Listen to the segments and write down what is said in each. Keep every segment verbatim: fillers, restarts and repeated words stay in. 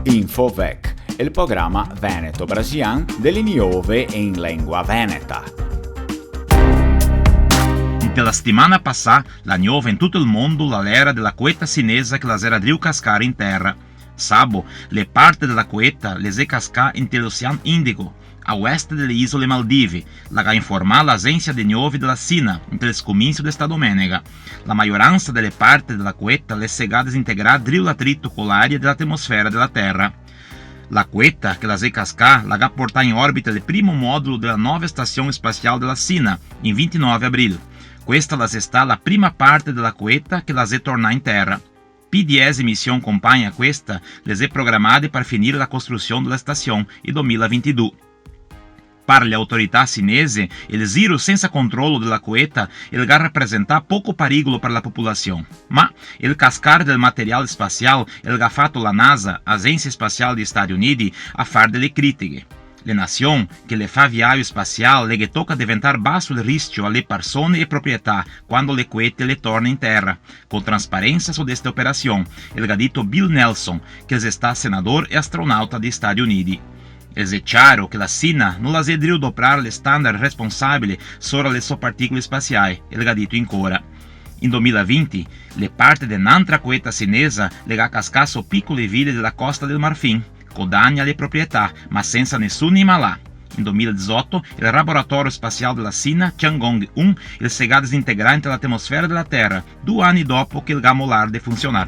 Infovec, el programa veneto-brasilian de le gnove in lengua veneta. Inte la setimana pasà, la gnove in tuto el mondo la l'era de la coeta sinesa che la xera drio cascar in tera. Sabo, le parte de la coeta le xe cascà inte l'Ocean Indico, a oeste de le isole Maldive, la ga informà l'agensia de gnove de la Sina, inte el scominsio de sta domenega. La maioransa de le parte de la coeta le se ga desintegrà drio l'atrito co l'aria de l'atmosfera de la Tera. La coeta che la xe cascà la ga portà in orbita el primo modulo de la nova stasion spasial de la Sina, in vintinove abril. Questa la xe stà la prima parte de la coeta che la xe tornà in tera. Pi diese mision compagna questa le xe programade par finir la construsion de la stasion in do mila vintidó. Par le autorità sinese, el ziro sensa controlo de la coeta el ga rapresentà poco parigolo par la populasion. Ma el cascar del material spasial el ga fato la NASA, Agensia Spasial dei Stati Unidi, a far de le critiche. Le nasion che le fa viajo spasial le ghe toca deventar baso el riscio a le parsone e proprietà quando le coete le torna in tera. Con transparensa so de ste operasion, el ga dito Bill Nelson, che el xe stà senador e astronauta dei Stati Unidi. El xe ciaro che la Sina no la xe drio doprar le standard responsabile sora le so particole spasiae, el ga dito ancora. In do mila vinti, le parte de n'antra coeta sinesa le ga cascà so picole vile de la Costa del Marfin, co dani a le proprietà, ma sensa nesun inmalà. In do mila e dezoto, el laboratorio spasial de la Sina, Tiangong un, el se ga desintegrà inte l'atmosfera de la Tera, du ani dopo che el ga molà de funsionar.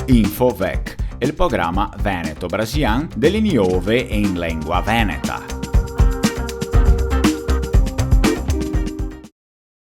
Infovec, el programa veneto-brasilian de le gnove in lengua veneta.